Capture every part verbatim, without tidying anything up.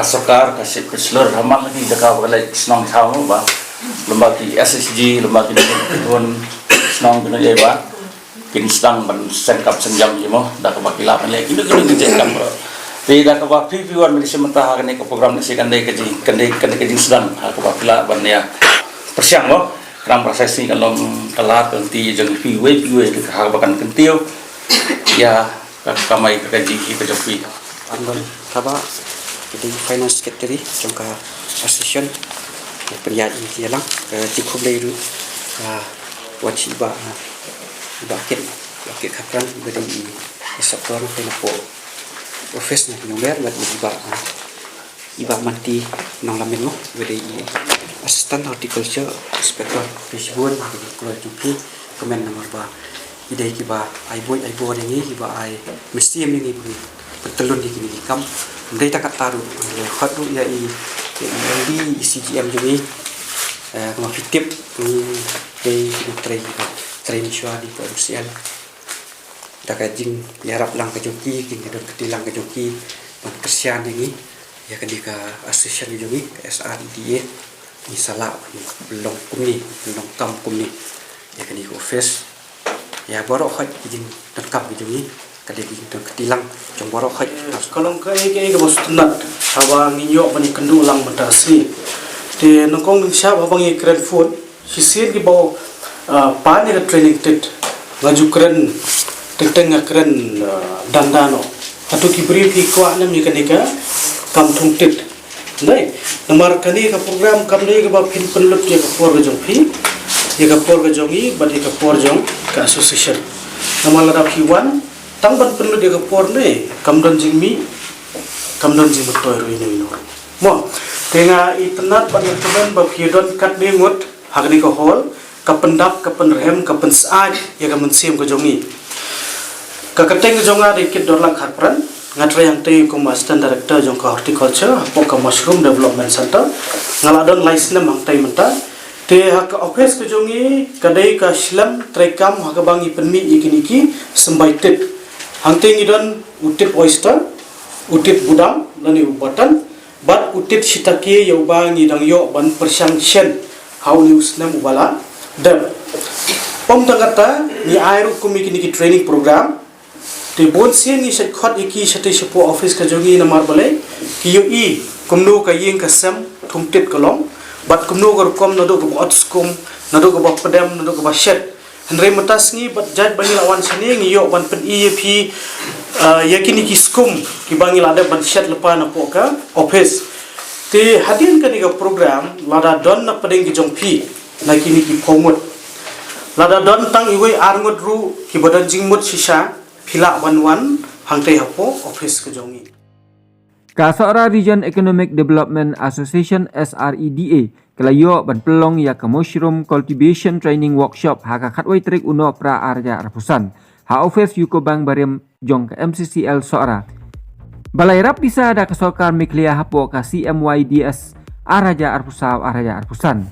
Sorkar ka sep ka shlur ha man la ki jaka ba ka leit shnong thaw mo ba lem bad ki S H G, lem bad ki dun shnong ki nongïaid ba kin sdang ban seng kap seng jam ki mo da kaba ki lah ban leh ki dun ki dun ki jait kam bro. Te da kaba phi phi wan ban ïa shim bynta ha kane ka program ne shi kan dei ka jing kan dei kan dei ka jingsdang ha kaba ki lah ban ïa pyrshang mo. Khnang ba sa shisien kan long ka lad ka lynti jong phi wei phi wei ha kaba kan kyntiew ïa ka kamai ka kajih ka jong phi. Ynda kaba ka dei Finance Secretary jong ka association, ïa pynïaid ïa lang ka jingkhublei ruh ka wan sha i Bah, i Bah Kit, Bah Kit Khapran, ba dei i inspector na pynïaid office na New Year, bad i Bah, i Bah Manti Nonglamin mo, ba dei i Assistant Horticulture Inspector. Phi shibun, ba dei kloi jong phi, kmen namar ba i dei kiba ai buit ai bor ïa ngi, kiba ai mynsiem ïa ngi ba ngi pyntylun ïa kine ki kam. Ym dei tang katta ruh, lehkot ruh ïa i, ïa i M D, i C G M jong ngi. Eh, kumba phi tip, ngi dei ki nongtrei kiba trei mynshuwa dei ka M C L. Da ka jingïarap lang ka jong ki, ki jingdon kti lang ka jong ki ban kyrshan ïa ngi, ïa kane ka association ka jong ngi, ka S R E D A. Ngi sa lah ban pynlong kumne, pynlong kam kumne ïa kane ka office. Ïa baroh khoit ki jingdonkam ki jong ngi, ka dei ki jingdon kti lang jong baroh khoit. Ka long kaei kaei kaba sngewtynnat haba ngin ïoh ban ïakynduh lang mynta ka sngi. Te nyngkong nyngshap haba ngi kren phone, shisien kiba, ah, pan ïa ka training tit, nga ju kren, teng teng nga kren, ah, dang dang noh. Hato ki briew ki kwah ne em ïa kane ka kam thung tit. Dei, namar kane ka program kam dei kaba phin pynlut ïa ka por ka jong phi, ïa ka por ka jong i, bad ïa ka por jong ka association. Namar lada phi wan tang ban pynlut ïa ka por ne, kam don jingmih, kam don jingmyntoi ruh ino ino ruh. Mo, te nga itynnad ban ïathuh ba phi don katne ngut ha kane ka hall, ka pyndap, ka pynrhem, ka pynsaid ïa ka mynsiem ka jong ngi. Ka kyrteng ka jong nga dei Kitdorlang Kharpran, nga trei hangtei kum Assistant Director jong ka Horticulture hapoh ka Mushroom Development Center. Nga la don lai snem hangtei mynta. Te ha ka office ka jong ngi ka dei ka shlem treikam ha kaba ngi pynmih ïa kine ki symbai tit. Hangtei ngi don u tit oyster, u tit budam lane u button, bad u tit shiitake ïa uba ngi dang ïoh ban pyrshang shen ha une u snem uba la dep. Ym tang katta, ngi ai ruh kum ïa kine ki training program. Te bun sien ngi shait khot ïa ki shatei shapoh office ka jong ngi namar balei ki ïohi kumno ka ïing ka sem thung tit ka long, bad kumno ka rukom naduh kaba ot skum, naduh kaba pdem, naduh kaba shet. Hynrei mynta sngi bad jait ba ngi la wan shane ngi ïoh ban pyni ïa phi, ah, ïa kine ki skum kiba ngi la dep ban shet lypa napoh ka office. Te hadien kane ka program lada don na pdeng ki jong phi na kine ki phew ngut, lada don tang iwei ar ngut ruh kiba don jingmut shisha, phi lah ban wan hangtei hapoh office ka jong ngi. Ka Sohra Region Economic Development Association, S R E D A, ka la ïoh ban pynlong ïa ka Mushroom Cultivation Training Workshop ha ka khatwei tarik u Nohprah ar hajar arphew san ha office UCO Bank barim jong ka M C C L Sohra, ba la ïarap pisa da ka sorkar Meghalaya hapoh ka C M Y D S ar hajar arphew saw ar hajar arphew san.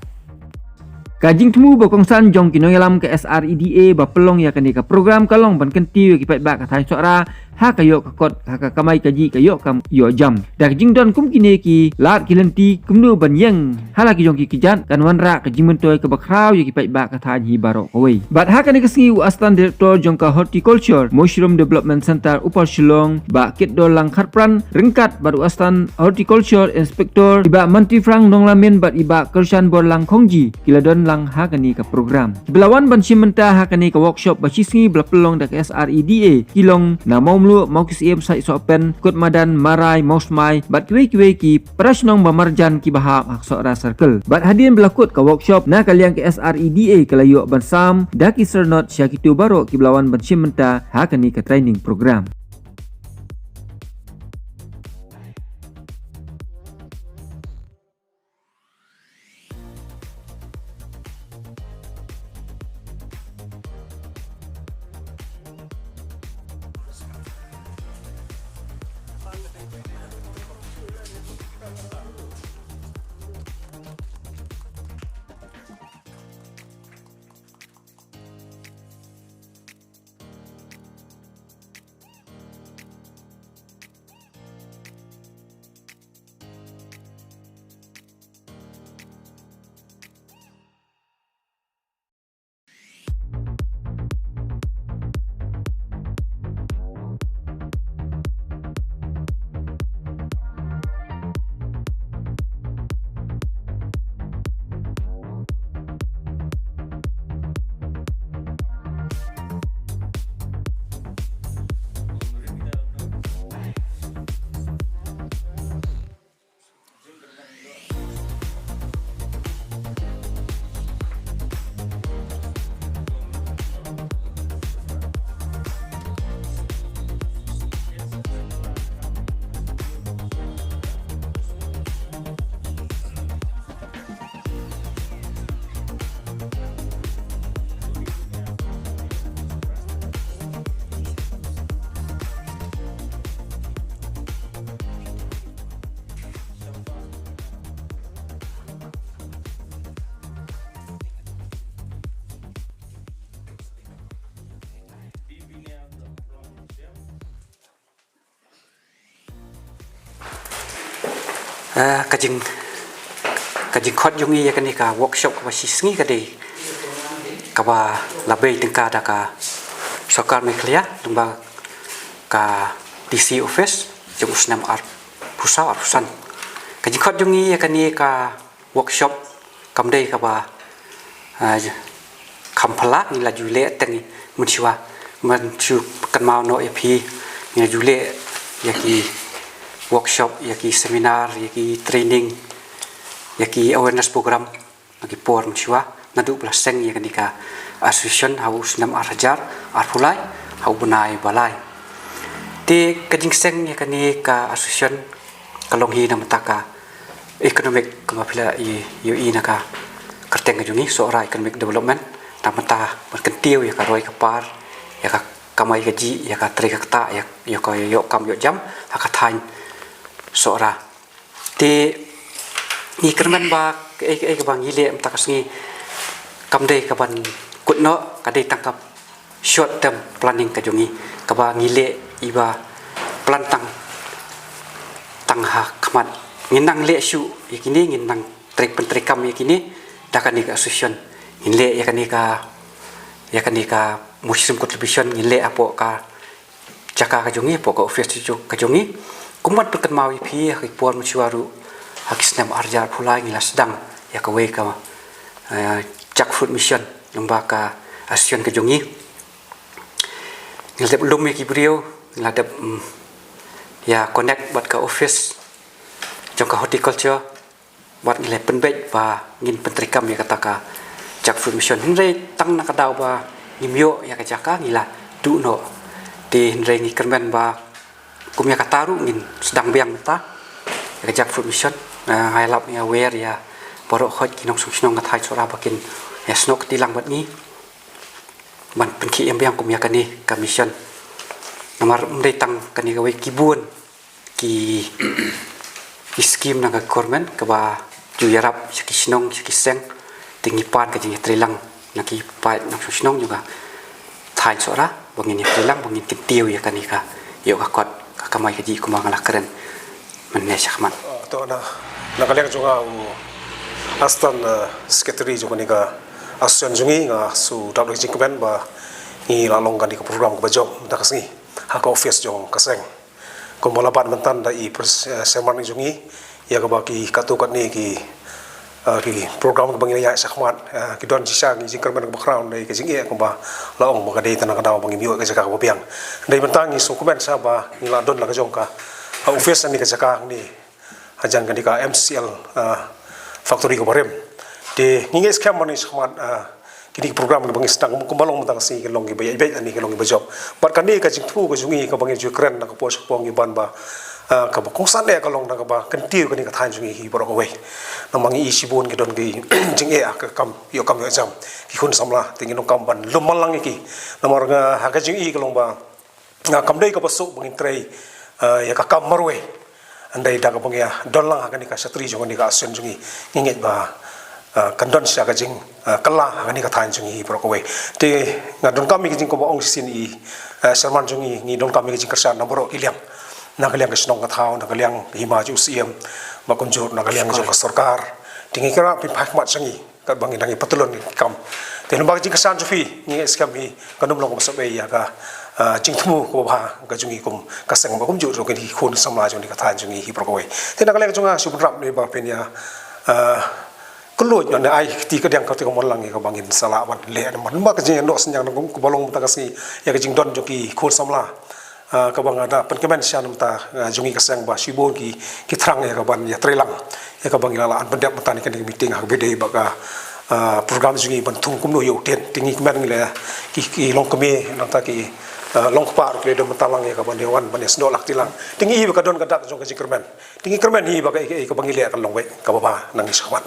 Ka jingthmu ba kongsan jong ki nongïalam ka S R E D A ba pynlong ïa kane ka program ka long ban kyntiew ïa ki paidbah ka thaiñ Sohra ha ka ïoh ka kot, ha ka kamai kajih, ka ïoh kam ïoh jam. Da ka jingdon kum kine ki lad ki lynti, kumno ban ïeng ha la ki jong ki kjat, kan wanrah ka jingmyntoi kaba khraw ïa ki paidbah ka thaiñ hi baroh kawei. Bad ha kane ka sngi u Assistant Director jong ka Horticulture Mushroom Development Center Upper Shillong, Bah Kitdorlang Kharpran, ryngkat bad u Assistant Horticulture Inspector, i Bah Manti Frank Nonglamin bad i Bah Kyrshan Borlang Khongji, ki la don lang ha kane ka program. Kiba la wan ban shim bynta ha kane ka workshop ba shisngi ba la pynlong da ka S R E D A ki long na Mawmluh, Mawkisiem, Saitsohpen, Kutmadan, Marai, Mawsmai bad kiwei kiwei ki para shnong ba marjan kiba hap ha ka Sohra Circle. Bad hadien ba la kut ka workshop na ka liang ka S R E D A ka la ïoh ban sam da ki syrnod sha kito baroh kiba la wan ban shim bynta ha kane ka training program. Ah, ka jing ka jingkhot jong ngi ïa kane ka workshop kaba shi sngi ka dei kaba la bei tyngka da ka Sorkar Meghalaya lyngba ka D C office jong u snem arphew saw arphew san. Ka jingkhot jong ngi ïa kane ka workshop kam dei kaba, ah, kham phylla, ngi la ju leh teng mynshuwa, mynshuwa kynmaw noh ïa phi, ngi la ju leh ïa ki workshop, ïa ki seminar, ïa ki training, ïa ki awareness program ha ki por mynshuwa naduh ba la seng ïa kane ka association ha u snem ar hajar arphew lai ha u bnai ba lai. Te ka jingseng ïa kane ka association ka long hi na bynta ka economic, kumba phi la ïohi na ka kyrteng ka jong ngi, Sohra Economic Development, na bynta ban kyntiew ïa ka roi ka par, ïa ka kamai kajih, ïa ka trei ka ktah, ïa, ïa ka ïoh kam ïoh jam ha ka thaiñ Sohra. Te ngi kyrmen ba kaei kaei kaba ngi leh mynta ka sngi kam dei kaban kut noh, ka dei tang ka short term planning ka jong ngi, kaba ngi leh iba plan tang, tang ha khmat. Ngin nang leh shuh ïa kine, ngin nang trei pyntreikam ïa kine da kane ka association. Ngin leh ïa kane ka, ïa kane ka mushroom cultivation, ngin leh hapoh ka jaka ka jong ngi, hapoh ka office ka jong ngi. Kumban pynkynmaw ïa phi ha ki por mynshuwa ruh, ha ki snem ar hajar arphew lai ngi la sdang ïa kawei ka, eh, jackfruit mission lyngba ka association ka jong ngi. Ngi la dep lum ïa ki briew, ngi la dep, mm, ïa connect bad ka office jong ka horticulture, bad ngi la pynbeit ba ngin pyntreikam ïa kata ka jackfruit mission. Hynrei tang na ka daw ba ngim ïoh ïa ka jaka ngi la duh noh. Te hynrei ngi kyrmen ba kum ïa kata ruh ngin sdang biang mynta ïa ka jackfruit mission. Ah, nga lap ïa wer ïa baroh khoit ki nongshong shnong ka thaiñ Sohra ba kin ïa snoh kti lang bad ngi ban pynkhie ïa biang kum ïa kane ka mission. Namar ym dei tang kane kawei, ki bun ki, ki skim na ka government kaba ju ïarap sha ki shnong sha ki seng. Te ngi pan ka jingïatreilang na ki paid nongshong shnong jong ka thaiñ Sohra ba ngin ïatreilang, ba ngin kyntiew ïa kane ka ïoh ka kot ka kamai kajih kumba nga la kren mynne shakhmat. Ah, to na, na ka liang jong nga u Assistant, ah, Secretary jong kane ka association jong ngi, nga shu dap da ka jingkmen ba ngi la long kane ka program kaba jop mynta ka sngi ha ka office jong ka seng. Kumba la bat mynta da i pres-, eh, chairman jong ngi, ïa kaba ki katto katne ki, eh, ki program kaba ngi la ïaid shakhmat, eh, ki don shisha ki jingkyrmen kaba khraw, dei ka jingeh kumba la ong ba ka dei tang na ka daw ba ngim ïoh ka jaka kaba biang. Dei mynta ngi sngewkmen sha ba ngi la don la ka jong ka, eh, office ne ka jaka ne hajan kane ka M C L, eh, factory kaba rim. Te ngi ngeit skhem ba ngi shakhmat, eh, kine ki program kiba ngi sdang kumba long mynta ka sngi ki long kiba ïaid beit ne ki long kiba jop. Bad kane ka jingthmu ka jong ngi kaba ngi ju kren na ka por sha ka por ngi ban ba, ah, kaba kongsan eh ka long na kaba kyntiew kane ka thaiñ jong ngi hi baroh kawei. Namar ngi i shibun ki don ki jingeh ha ka kam ïoh kam ïoh jam, ki khun samla, te ngi donkam ban lum man lang ïa ki. Namar nga ha ka jingïohi ka long ba nga kam dei kaba suk ba ngin trei, eh, ïa ka kam marwei. Hynrei da kaba ngi ïa don lang ha kane ka shatri jong kane ka association jong ngi, ngi ngeit ba, eh, kan don shisha ka jing, eh, kylla ha kane ka thaiñ jong ngi baroh kawei. Te nga donkam ïa ka jingkyrmen ba ong shisien i, eh, chairman jong ngi, ngi donkam ïa ka jingkyrshan na baroh ki liang. Na ka liang ka shnong ka thaw, na ka liang ka hima jong u Syiem, bad kumjuh na ka liang jong ka sorkar. Te ngi kyrpad pynphai khmat sha ngi katba ngi dang ïa patlun ki kam. Te lyngba ka jingkyrshan jong phi ngi ngeit skhem hi kan ym long kaba sawei ïa ka, ah, jingthmu kaba bha ka jong ngi kum ka seng bad kumjuh ruh ki khun samla jong ngi ka thaiñ jong ngi hi baroh kawei. Te na ka liang jong nga shu bynrap ne ba phin ïa, ah, kylluid ne ai kti kadiang kati ka mon lang ïa kaba ngin sa lah ban leh namar ka jingïasyllok synñiang na kum kaba long mynta ka sngi ïa ka jingdon jong ki khun samla. Ah, kaba nga da pynkmen sha na mynta, ah, jong ngi ka seng ba shibun ki, ki thrang ïa kaban ïatreilang ïa kaba ngi la lah ban pyndep mynta ne kane ka meeting ha kaba ïadei bad ka, ah, program jong ngi ban thung kumno ïa u tent. Te ngi kmen ngi la ki, ki longkmie nangta ki, ah, longkpa ruh ki la don mynta lang ïa kaban ïa wan ban ïasnoh lad kti lang. Te ngi hi ba ka don ka dak jong ka jingkyrmen. Te ngi kyrmen hi ba ka, ka, kaba ngi leh kan long wei kaba bha na ngi shakhmat.